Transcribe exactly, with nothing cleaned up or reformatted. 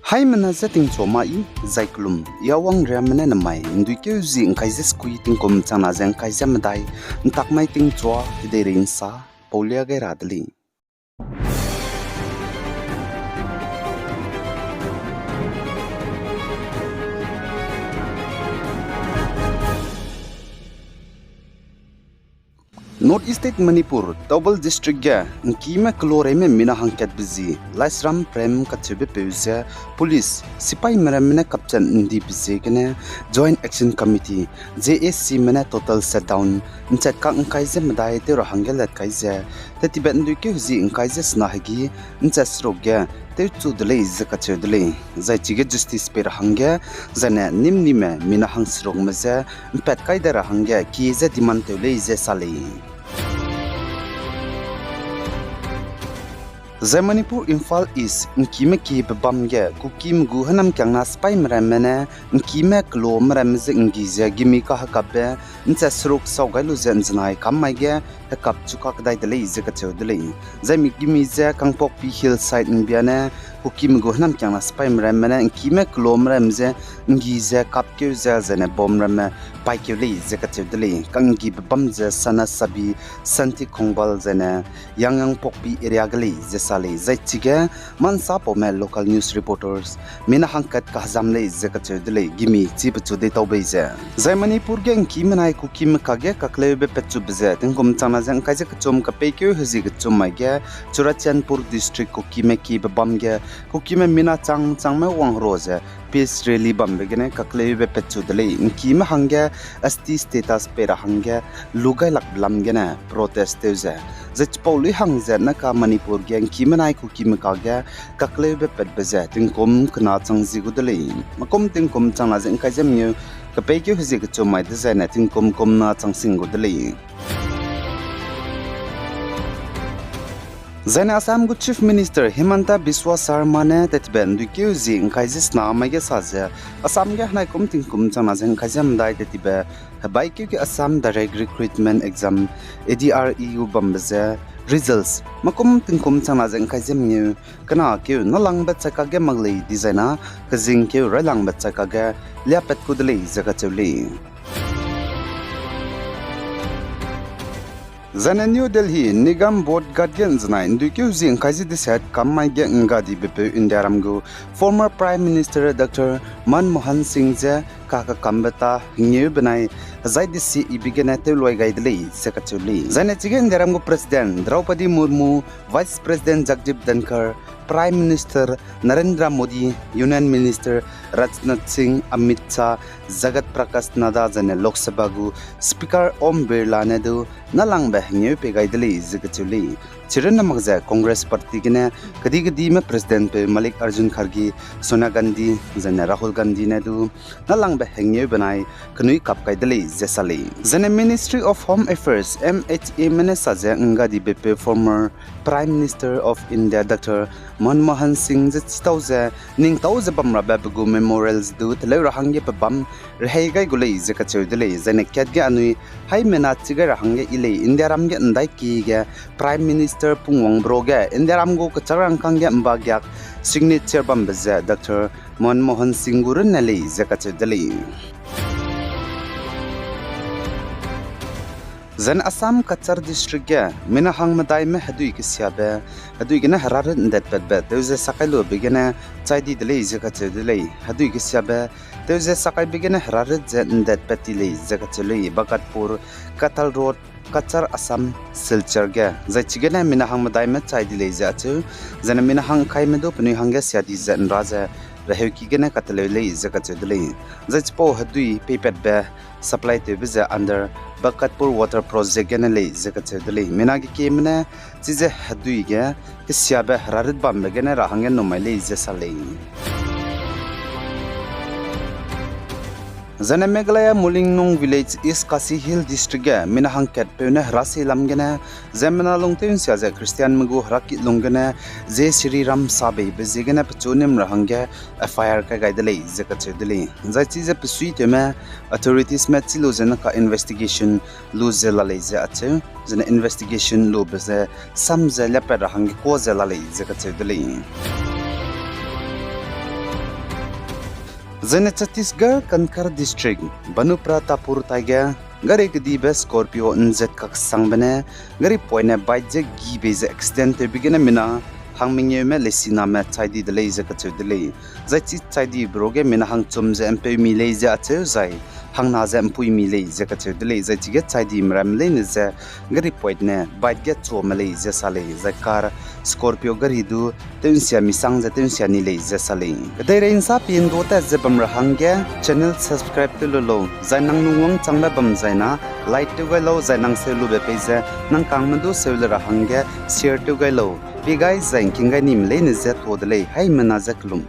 Haimena je tingchua ma i, zai kelum, i Awang Riame ne namai, ’nduikeu zi ’ngkai ze sekui tingkum changna ze ’ngkai ze medai, ’ntak mai tingchua, kedeirei ’nsa, paulia gai ra de lei. North East State Manipur, Thoubal District ge ’ngkime keloreime mina hangkatbe zi, Laisram Prem kacheubepeu ze, police, sipaime ramme ne kapchat ’ndibe ziegene, Joint Action Committee, J A Cme ne total shutdown, ’nchetkak ’ngkai ze medai tew ra hangge lat kai ze, tettibe ’nduikeu zi ’ngkai ze sena hegî, ’nchet seruk ge, tewchu de lei ze kacheu de lei. Zai chige justice pei ra hangge, zaine nîm nîme mina hangserukme je, ’mpat kai de ra hangge, kie ze demand tew lei ze sa lei. Zai Manipur Imphal East, ’ngkime kiebe bam ge, Kukime gu hênamkiangna sipaime ramme ne, ’ngkime kelome ramme je ’nggi ze gimi kahekapbe, ’nchet seruk sau gai lu ze ’nzenai kam mai ge, hekap chukak dai de lei ze kacheu de lei. Zai mi gimi ze Kangpokpi Hillside ’mbia ne, Kukime gu hênamkiangna sipaime ramme ne, ’ngkime kelome ramme je, ’nggi ze kapkeu ze zaine bomb ramme paîkeu lei ze kacheu de lei. Ka'nggibe bam ze Sanasabi, Santik Khongbal zaine, Yangyang Pokpi area ge lei ze sa lei. Zai chige, ma'nsapaume local news reporters, mina hangkat kahezam lei ze kacheu de lei, gimi chi pechu deitau bei ze. Zai Manipur ge ’ngkime nai Kukime kage kakleube petchube ze, tingkum changna ze ’ngkai ze kechum kepeikeu hezie kechum mai ge, Churachandpur District Kukime kiebe bam ge, Kukime mina chang changme wang hero ze, peace rally bambe gene kakleube petchu de lei, ’ngkime hangge, S T status pei ra hangge, lu gailakbe lam gene, protest tew ze. Zai chipau lui hang ze, naka Manipur ge ’ngkime nai Kukime kage, kakleube petbe ze, tingkum kena chang zi gu de lei. Makum tingkum changna ze ’ngkai ze mengeu, kepeikeu hezie kechum mai dezaine, tingkum kumna chang sing gu de lei. Zaine Assam gu Chief Minister Himanta Biswa Sarma ne tettibe ’nduikeu zi ’ngkai ze sena mai ge sa ze, Assam ge henaikum tingkum changna ze ’ngkai ze medai tettibe, hebaikeu ge Assam Direct Recruitment Exam, A D R E gu bambe ze, results, makum tingkum changna ze ’ngkai ze mengeu, kena keu nâlangbe chai kage mak lei dizaina, kezingkeu railangbe chai kage, liapat ku de lei ze kacheu lei. Zaine New Delhi, Nigam Bodh Ghat ge ’nzenai ’nduikeu zi ’ngkai ze deset kam mai ge ’nggadibe peu Indiaram gu former Prime Minister Doctor Manmohan Singh je kakakambe ta hengeu benai hezai desi ibe gene tewloi gai de lei ze kacheu lei. Zaine chige Indiaram gu President Draupadi Murmu, Vice President Jagdeep Dhankhar, Prime Minister Narendra Modi, Union Minister Rajnath Singh, Amit Shah, Jagat Prakash Nadda zaine Lok Sabha gu Speaker Om Birla ne du nâlangbe hengeu pei gai de lei ze kacheu lei. Chirunne mak ze Congress Party gene kedi-kedime President peu Mallikarjun Kharge, Sonia Gandhi zaine Rahul Gandhi ne du nâlangbe hengeu benai kenui kap kai de lei ze sa lei. Zaine Ministry of Home Affairs, M H A me ne sa ze ’nggadibe peu former Prime Minister of India Doctor Manmohan Singh je chitau ze, ningtau ze bamrabe pe gu memorials du teleu ra hangge pebâm rehei gai gu lei ze kacheu de lei. Zaine kat ge anui haimena chi gai ra hangge yi lei, Indiaram ge ’ndaiki ge Prime Minister pungwangbe ruage Indiaram gu kechâk rangkâng ge ’mba giak signature bambe ze Doctor Manmohan Singh gu runne lei ze kacheu de lei. Zaine Assam Cachar District ge mina hang medaime hedui kesiabe, hedui gene herarit ’ndetpatbe tew ze sakai lube gene chai di de lei ze kacheu de lei. Hedui kesiabe tew ze sakaibe gene herarit ze ’ndetpat ti lei ze kacheu lei. Bakatpur, Kathal Road, Cachar, Assam, Silchar ge. Zai chigene mina hang medaime chai di lei ze acheu, zaine mina hang ’ngkaime du penui hangge sia di ze ’nra ze reheuki gene kateleu lei ze kacheu de lei. Zai chipau hedui peipatbe supply tewbe ze under Bakatpur Water Project gene lei ze kacheu de lei. Mina ge kieme ne chize hedui ge kesiabe herarit bambe gene ra hangge numai lei ze sa lei. Zaine Meghalaya Moulin Village, East Khasi Hills District ge mina hangkatpeu ne herasi lam gene, ziemmena lungtew ’nsia ze Christianme gu herakit lung gene, Jai Shri Ram sabeibe ziegene pechu nim ra hangge F I R kai gai de lei ze kacheu de lei. Zai chize pesuitewme authoritiesme chi lu ze naka investigation lu ze la lei ze acheu, zene investigation lube ze sam ze liapat ra hangge kuâ ze la lei ze kacheu de lei. Zaine Chhattisgarh Kankhar District, Bhanupara Tapur taige, gari kedibe Scorpio ’nzet kaksangbe ne, gari poine bike ze gi bei ze accident tewbe gene mina hang mengeume leisiname chai di de lei ze kacheu de lei. Zai chi chai dibe ruage mina hangchum ze ’mpeumi lei ze acheu zai, hangna ze ’mpuimi lei ze kacheu de lei. Zai chige chai dime ramme leine ze gari poine bike ge chuame lei ze sa lei. Zai car Scorpio gari du tew ’nsia misang ze tew ’nsia ni lei ze sa lei. Kedeirei ’nsa pie ’ndu tat ze bam ra hangge channel subscribe tew lu lau, zai nang lungwang changbe bam zai na like tew gai lau, zai nang seu lube pei ze nang kangme du seu le ra hangge share tew gai lau. Pie gai zai ’ngking gai nime leine ze tuâ de lei, haimena ze kelum.